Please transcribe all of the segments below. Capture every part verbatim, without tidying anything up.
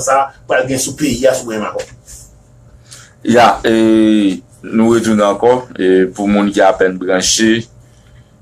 sa pral gen sou peyi a sou Bren Makòk. Ya, e, nou retounen ankò. E, pou moun ki apèn branche,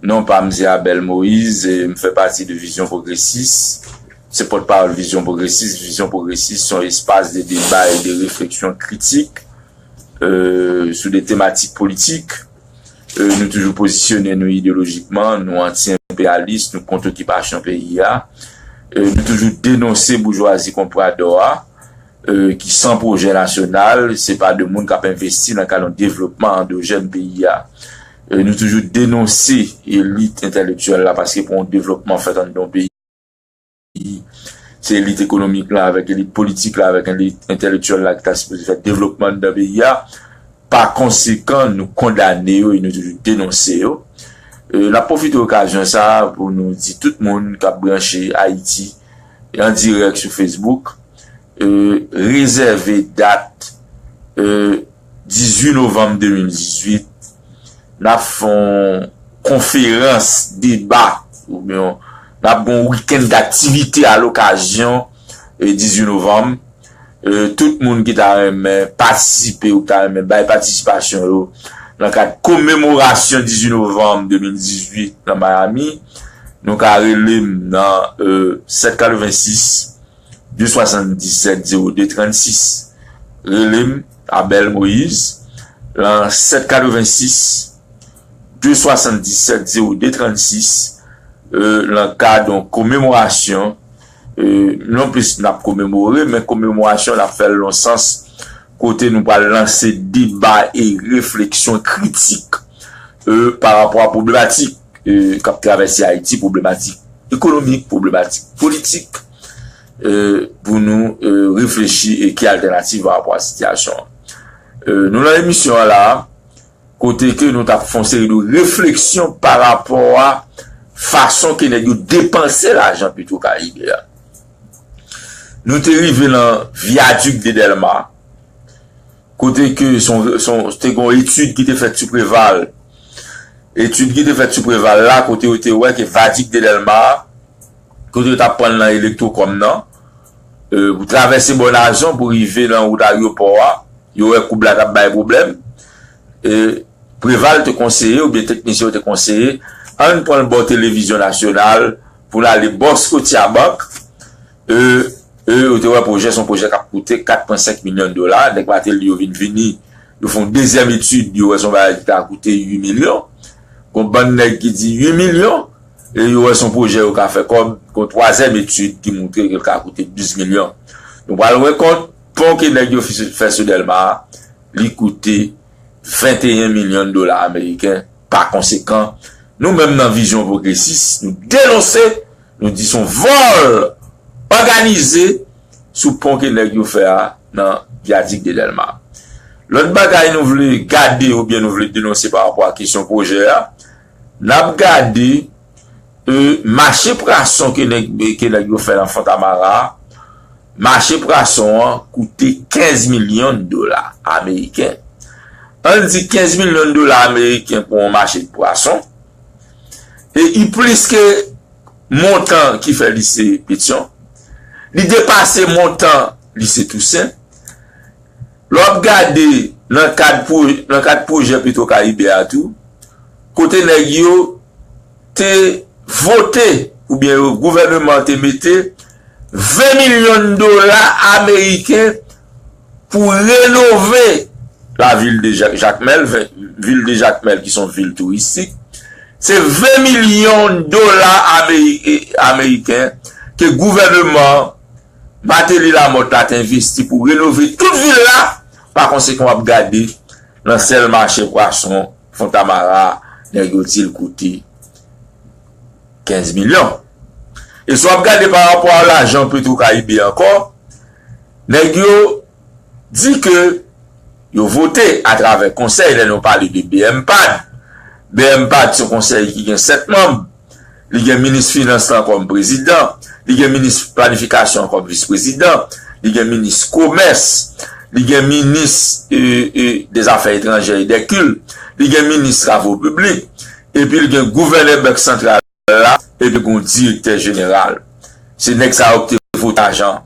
non pa m se Abel Moïse, e m fè pati de Vizyon Pwogresis. Se pòtpawòl Vizyon Pwogresis. Vizyon Pwogresis se yon espas de deba e de refleksyon kritik, e, sou de tematik politik. E, nou toujou pozisyone nou ideyolojikman, nou anti-enperyalis, nou kont okipasyon peyi a. E, nou toujou denonse boujwazi konpradò a, e, ki san pwojè nasyonal, se pa de moun k ap envesti nan kad yon devlopman andojèn peyi a. E, nou toujou denonse elit entèlektyèl la, paske pou yon devlopman fèt anndan yon peyi, se elit ekonomik la avèk elit politik la avèk elit entèlektyèl la ki ta sipoze fè devlopman anndan peyi a. Pa konsekan, nou kondane yo e nou toujou denonse yo. E, n ap pwofite okazyon sa a pou nou di tout moun k ap branche Ayiti an dirèk sou Facebook, e, rezève dat, e, dizuit novanm de mil dizuit, n ap fè yon konferans deba, oubyen n ap gen yon wikenn daktivite a lokazyon, e, dizuit novanm. E, tout moun ki ta renmen patisipe ou ki ta renmen bay patisipasyon yo nan kad komemorasyon dizuit novanm de mil dizuit nan Miami, nou ka rele m nan, e, sèt katrevensis, de swasanndisèt zewo de trannsis. Rele m, Abel Moïse, nan sèt katrevensis, de swasanndisèt zewo de trannsis, e, nan kad yon komemorasyon, e, non plis n ap komemore, men komemorasyon n ap fè l nan sans kote nou pral lanse deba e refleksyon kritik, e, pa rapò a pwoblematik, e, k ap travèse Ayiti, pwoblematik ekonomik, pwoblematik politik, e, pou nou, e, reflechi e ki altènativ pa rapò a sitiyasyon an. E, nou nan emisyon an la, kote ke nou t ap fè yon seri de refleksyon pa rapò a fason ke nèg yo depanse lajan Petro Caribe a. Nou te rive nan vyadik de Dèlma, kote ke son, son, te gen yon etid ki te fèt sou Preval. Etid ki te fèt sou Preval la, kote yo te wè ke vyadik de Dèlma, kote yo t ap pran l nan Electrocom nan, e, pou travèse bò Nazon pou rive nan wout ayewopò a, yo wè koub la t ap bay pwoblèm. E, Preval te konseye, oubyen teknisyen yo te konseye, ann pran l bò Televizyon Nasyonal, pou n ale bò Scotiabank, e, e, yo te wè pwojè, se yon pwojè k ap koute kat pwen senk milyon dola. Nèg Martelly yo vin vini, yo fè yon dezyèm etid, yo wè se yon bagay ki ta koute uit milyon. Gon bann nèg ki di uit milyon, e yo wè se yon pwojè yo ka fè kòb, gon twazyèm etid ki montre ke l ka koute douz milyon. Nou pral wè kont pon ke nèg yo fi-, fè sou Dèlma a, li koute venteyen milyon dola ameriken. Pa konsekan, nou menm nan Vizyon Pwogresis, nou denonse, nou di se yon vòl òganize sou pon ke nèg yo fè a nan vyadik de Dèlma. Lòt bagay nou vle gade oubyen nou vle denonse pa rapò a kesyon pwojè a, n ap gade, e, mache pwason ke nèg, ke nèg yo fè nan Fontamara a. Mache pwason an koute kenz milyon dola ameriken. Ann di kenz milyon dola ameriken pou yon mache pwason. E li plis ke montan ki fè lise Petyon. Li depase montan lise Tousen. Lè w ap gade nan kad pwo-, nan kad pwojè Petro Caribe a tou, kote nèg yo te vote, oubyen yo, gouvèneman an te mete ven milyon dola ameriken pou renove lavil de Ja-, Jakmèl, ven-, vil de Jakmèl ki se yon vil touristik. Se ven milyon dola ameri-, ameriken ke gouvèneman Martelly Lamothe la te envesti pou renove tout vil la. Pa konsekan, w ap gade nan sèl mache pwason Fontamara, nèg yo di l koute kenz milyon. E si w ap gade pa rapò a lajan Petro Caribe ankò, nèg yo di ke yo vote atravè konsèy, lè nou pale de B M pad. B M pad se yon konsèy ki gen sèt manm. Li gen minis finans lan kòm prezidan, li gen minis planifikasyon an kòm vis prezidan, li gen minis komès, li gen minis, e, e, dè zafè etranjè e dè kilt, li gen minis travo piblik, epi li gen gouvènè bank santral la, epi gon direktè jeneral. Se nèg sa yo ki te vote lajan.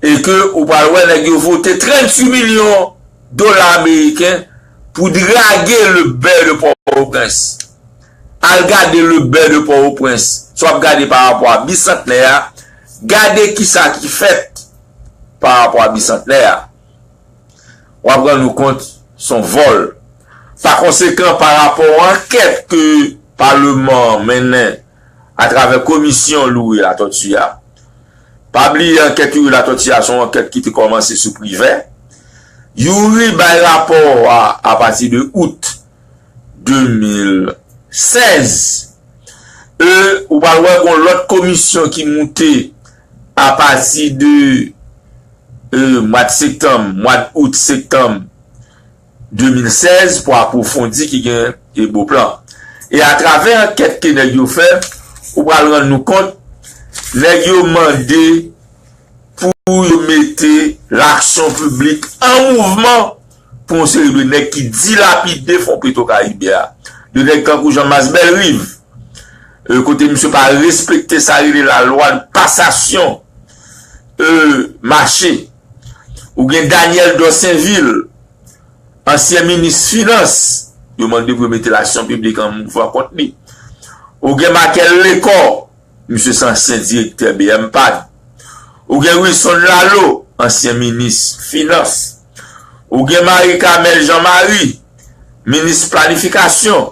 e ke ou pral wè nèg yo vote tranntuit milyon dola ameriken pou drage le bè de Pòtoprens. Al gade le bè de Pòtoprens, si w ap gade pa rapò a Bisantnè a, gade kisa ki fèt pa rapò a Bisantnè a. W ap rann ou kont se yon vòl. Pa konsekan, pa rapò a ankèt ke Paleman an mennen atravè komisyon Youri Latortue a, pa bliye ankèt Youri Latortue a se yon ankèt ki te kòmanse sou Privè. Youri bay rapò a apati de out de mil sèz. E ou pral wè gon lòt komisyon ki moute apati de e, mwa septanm, mwa out, septanm de mil sèz pou apwofondi ki gen e, Beauplan. E atravè ankèt ke nèg yo fè, ou pral rann nou kont, nèg yo mande pou yo mete laksyon piblik an mouvman pou yon seri de nèg ki dilapide fon Petro Caribe a. De nèg tankou Jean Mars Bellerive, e, kote misye pa respekte sa rele lalwa de pasasyon e, mache. Ou gen Daniel Dorsainville, ansyen minis finans, yo mande pou yo mete laksyon piblik an mouvman kont li. Ou gen Markel Lecor, misye se ansyen direktè B M pad. Ou gen Wilson Lalo, ansyen minis finans. Ou gen Marie Carmelle Jean Marie, minis planifikasyon.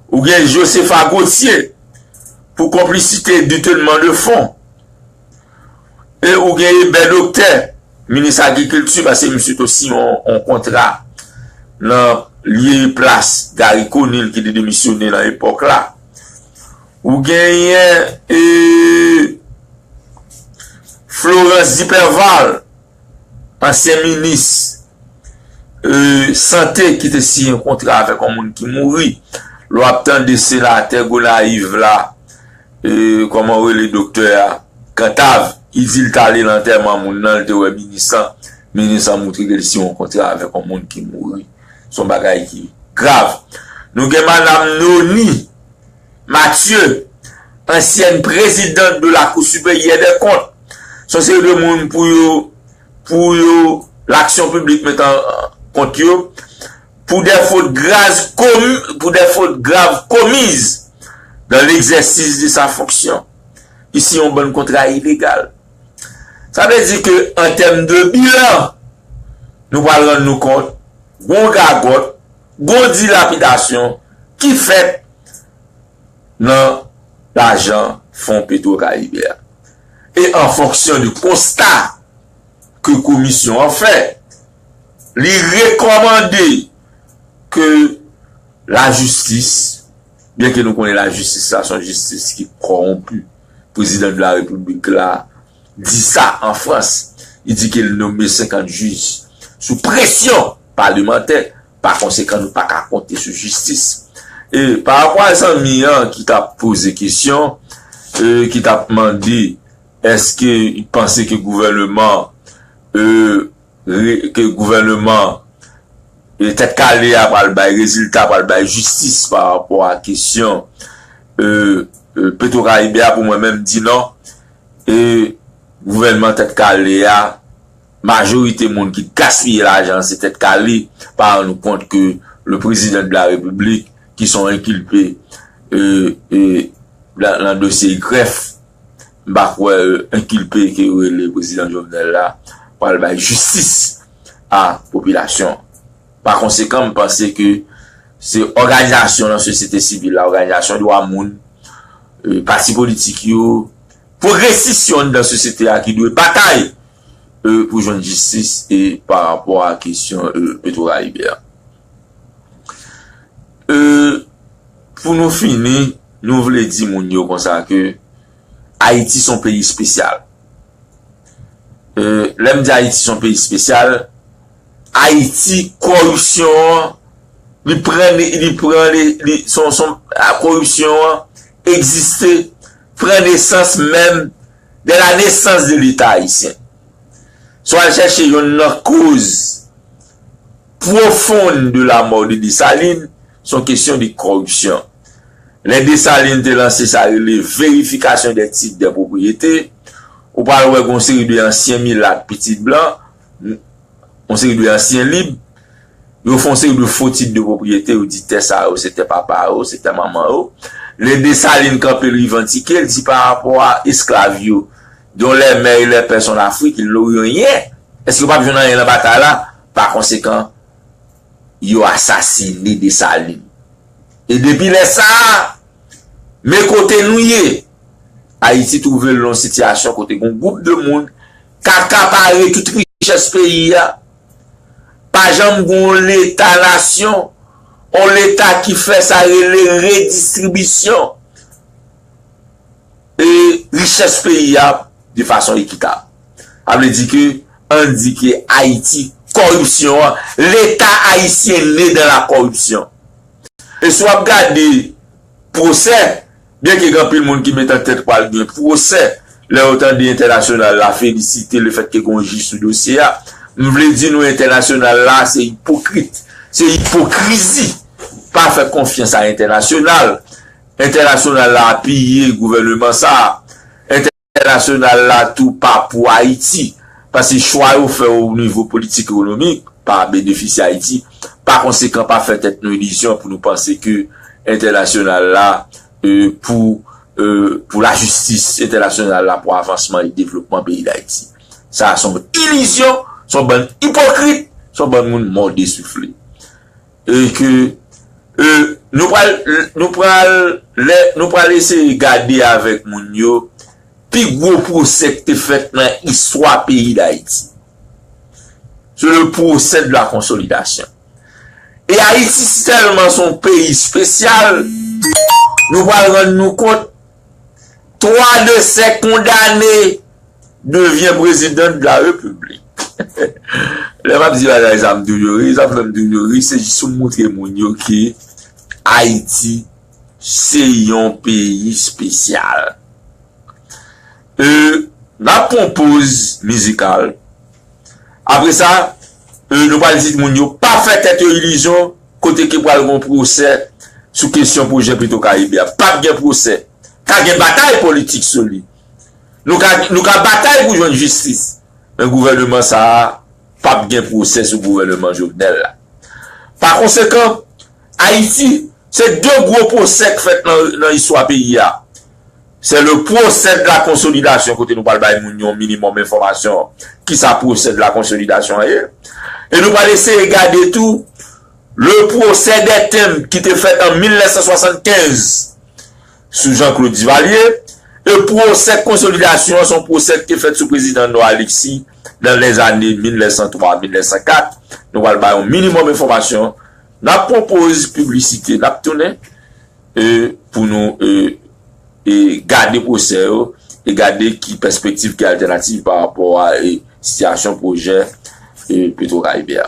Ou gen Josepha Gauthier pou konplisite detènman de fon. E ou gen Eber Docteur, minis agrikilti, paske misye te siyen yon, yon kontra nan lye plas Garry Conille ki te demisyone nan epòk la. Ou genyen e, Florence Duperval, ansyen minis e, sante ki te siyen yon kontra avèk yon moun ki mouri. Lè w ap tande senatè Gonayiv la, e, kòman w rele doktè a, Cantave, li di l t ale nan antèman moun nan, li te wè minis lan. Minis lan moutre ke l siyen yon kontra avèk yon moun ki mouri. Se yon bagay ki grav. Nou gen madanm Nony Mathieu, ansyen prezidant de la Cour supérieure des comptes. Se yon seri de moun pou yo, pou yo, laksyon piblik met an kont yo, pour des fautes graves commi-, pour des fautes graves commises dans l'exercice de sa fonction. Li siyen yon bann kontra ilegal. Sa vle di ke an tèm de bilan, nou pral rann nou kont, gon gagòt, gon dilapidasyon ki fèt nan lajan Fon Petro Karibe a. E an fonksyon de konsta ke komisyon an fè, li rekòmande ke lajistis, byen ke nou konnen lajistis la se yon jistis ki kòwonpi, prezidan de la repiblik la di sa an Frans, li di ke l nonmen senkant jij sou presyon palemantè, pa konsekan nou pa ka konte sou jistis. E pa rapò a zanmi an ki t ap poze kesyon, e ki t ap mande èske li panse ke gouvèneman, e, re-, ke gouvèneman, e, Tèt Kale a pral bay rezilta, pral bay jistis pa rapò a kesyon, e, e, Petro Karibe a, pou mwen menm di non. E gouvènman Tèt Kale a, majorite moun ki gaspiye lajan se Tèt Kale, pa rann nou kont ke le président de la République, ki se yon enkilpe, e, e, nan, nan dosye grèf, m pa kwè, e, enkilpe ke yo rele prezidan Jovenel la pral bay jistis a popilasyon. Pa konsekan, m panse ke se òganizasyon nan sosyete sivil la, òganizasyon dwa moun, e, pati politik yo, pwogresis yo anndan sosyete a ki dwe batay, e, pou jwenn jistis e pa rapò a kesyon, e, Petro Karibe a. E, pou nou fini, nou vle di moun yo konsa ke Ayiti se yon peyi espesyal. E, lè m di Ayiti se yon peyi espesyal, Ayiti, kòripsyon an, li pran, li pran, li, li, son, son, a, kòripsyon an egziste, pran nesans menm dès la naissance de l'État haïtien. Si w al chèche youn nan koz profonde de la mort de Dessalines, se yon kesyon de kòripsyon. Lè Dessalines te lanse sa rele vérification des titres de propriété, ou pral wè gen yon seri de ansyen milat, pitit blan, yon seri de ansyen lib, yo fè yon seri de fo tit de pwopriyete, yo di tè sa yo, se tè papa yo, se tè manman yo. Lè Desalin kanpe, l revandike, l di pa rapò a esklav yo, dont les mères et les pères sont en Afrique, ils n'ont rien. Èske yo p ap jwenn anyen nan batay la? Pa konsekan, yo asasine Desalin. E depi lè sa a, men kote nou ye, Ayiti twouve l nan yon sitiyasyon kote gen yon gwoup de moun k akapare tout richès peyi a. Pa janm gen yon leta nasyon, yon leta ki fè sa rele redistribisyon e richès peyi a de fason ekitab. Sa vle di ke, ann di ke Ayiti, kòripsyon an, Leta ayisyen ne dan la kòripsyon. E si w ap gade pwosè, byen ke gen anpil moun ki met an tèt pral gen pwosè, lè yo tande entènasyonal la felisite lefètke gen yon jij sou dosye a, m vle di nou entènasyonal la se ipokrit, se ipokrizi. Pa fè konfyans a entènasyonal. Entènasyonal la apiye gouvèneman sa a. Entènasyonal la tou pa pou Ayiti. Paske chwa yo fè o nivo politik ekonomik pa benefisye Ayiti. Pa konsekan, pa fè tèt nou ilizyon pou nou panse ke entènasyonal la, e, pou, e, pou lajistis entènasyonal la, pou avansman e devlopman peyi Dayiti. Sa a se yon ilizyon, se yon bann ipokrit, se yon bann moun mòde soufle. E ke, e, nou pral, nou pral, lè, nou pral eseye gade avèk moun yo pi gwo pwosè ki te fèt nan istwa peyi Dayiti. Se le procès de la consolidation. E Ayiti, si tèlman se yon peyi espesyal, nou pral rann nou kont, twa de sè kondane devyen prezidan de la repiblik. Lè m ap di bagay sa, m toujou ri. Sa fè m toujou ri, se jis pou m montre moun yo ke Ayiti se yon peyi espesyal. E, n ap pran yon poz mizikal. Apre sa, e, nou pral di moun yo pa fè tèt yo ilizyon kote ke pral gen yon pwosè sou kesyon pwojè Petro Caribe a. P ap gen pwosè. Ka gen batay politik sou li. Nou ka, nou ka batay pou jwenn jistis. Men gouvèneman sa a, p ap gen pwosè sou gouvèneman Jovenel la. Pa konsekan, Ayiti, se de gwo pwosè k fèt nan, nan istwa peyi a. Se le procès de la consolidation, kote nou pral bay moun yo yon minimòm enfòmasyon kisa procès de la consolidation an ye. E nou pral eseye gade tou le procès des timbres ki te fèt an mil nèf san swasannkenz sou Jean-Claude Duvalier. E pwosè konsolidasyon an se yon pwosè ki te fèt sou prezidan Nò Alexis nan lèzane mil nèf san twa, mil nèf san kat. Nou pral bay yon minimòm enfòmasyon. N ap pran poz piblisite, n ap tounen, e, pou nou, e, e gade pwosè yo, e gade ki pèspektiv, ki altènativ pa rapò a, e, sitiyasyon pwojè, e, Petro Caribe a.